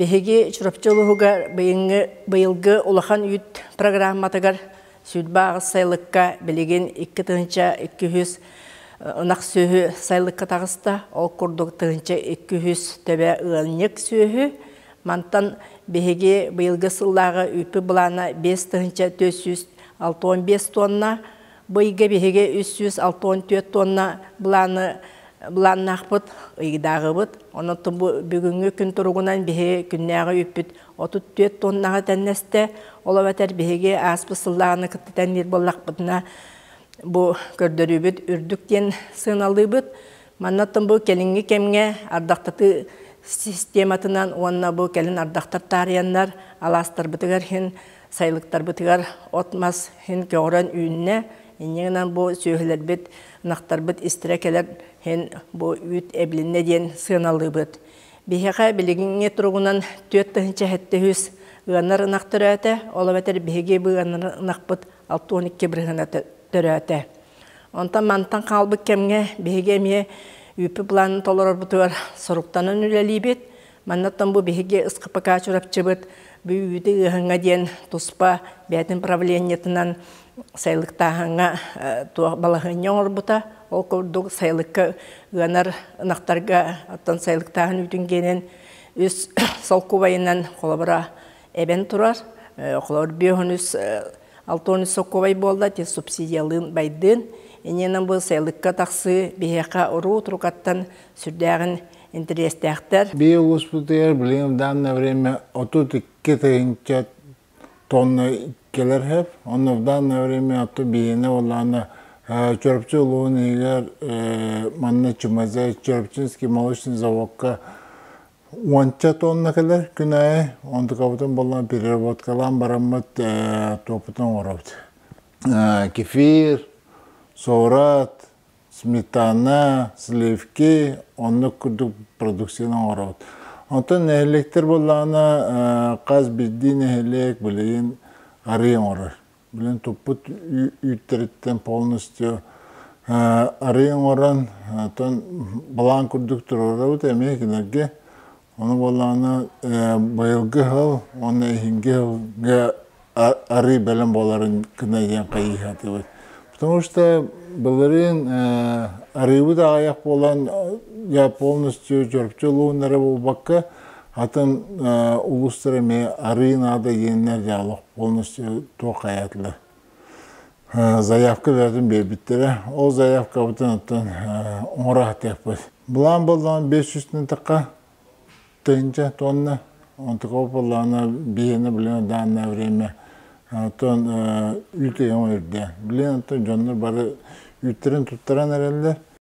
Биһиги Чурапчы улууһугар быйылгы улахан үүт программатыгар 28 сайылыкка билигин 2200 ынах сүөһү сайылыкка таҕыста. Ол курдук 1200 төбө ыанньык сүөһү. Мантан биһиги быйылгы сыллааҕы үүппүт былаана 5465 тонна. Бу ыйга биһиги 364 тонна былааны былааннаахпыт, ыйдааҕыбыт. Онон бу бүгүҥҥү күн туругунан биһиги күннээҕи үүппүт 34 тоннаҕа тэннэстэ. Ол эбэтэр биһиги ааспыт сыллааҕыны кытта тэнниир буоллахпытына, бу көрдөрүүбүт үрдүк диэн сыаналыыбыт. Маннаттан бу кэлиҥҥи кэмҥэ ардахтатыы систематынан уонна бу кэлин ардахтар таарыйаннар алаастарбытыгар иһин сайылыктарбытыгар от-мас иһин көҕөрөн үүннэ. Инньэ гынан бу сүөһүлэрбит, ынахтарбыт истэрэ кэлэр иһин бу үүт эбилиннэ диэн сыаналыыбыт. Биһиэхэ билигиҥҥи туругунан 4700 ыанар ынах төрөөтө, ол эбэтэр биһиги бу ыанар ынахпыт 62 бырыһыана төрөөтө. Онтон мантан хаалбыт кэмҥэ биһиги эмиэ үүппүт планын толорорбутугар соруктанан үлэлиибит. Маннаттан бу биһиги СКПК Чурапчыбыт бу үүтү ыаһыҥҥа диэн туспа бэйэтин правлениетынан сайылыктааһыҥҥа туох балаһыанньа оҥорбута. Ол курдук сайылыкка ыанар ынахтарга оттон сайылыктааһын үүтүн гиэнин үс солкуобайынан холобура эбэн турар. Холобур 53 63 солкуобай буолла, ти субсидиялыын байдыын. Иннинэн бу сайылыкка тахсыы биһиэхэ уруу турукаттан сүрдээҕин интэриэстээхтэр. Бии улууспутугар билигин в данное время 32 тыһыынча тонна кэлэр сөп. Онно в данное время ото биһиэнэ буоллаҕына Чурапчы улууһун иһигэр манна Чумазай Чурапчинский молочный заводка уонча тонна кэлэр күн аайы. Онтукабытын буоллаҕына переработкалаан бараммыт туоппутун оҥоробут. Кефир, суорат, сметана, сливки оннук курдук продукцияны оҥоробут. Онтон нэһилиэктэр буоллаҕына хас биирдии нэһилиэк билигин арыы оҥорор. Билин туппут үүттэриттэн полностью арыы оҥорон, оттон балаан курдук туруорабыт эмиэ кинилэргэ. Ону буоллаҕына быйылгы сыл уонна иһинги сылга арыы бэлэм буоларын гына диэн хайыһатыбыт. Потому что былырыын арыыбыт аҕыйах буолан я полностью Чурапчы улууһун эрэ буолбакка атын улуустар эмиэ арыы наада диэннэр дьаалах полностью туох хайаатылар. Заявка бэйэтин биэрбиттэрэ. Ол заявкабытын оттон оҥоро сатыахпыт. Былаан буоллаҕына 500 тахха тыһыынча тонна. Онтукаба буоллаҕына биһиэнэ билигин данное время оттон үүт ыйан үрдээн. Билигин оттон дьоннор бары үүттэрин туттаран эрэллэр.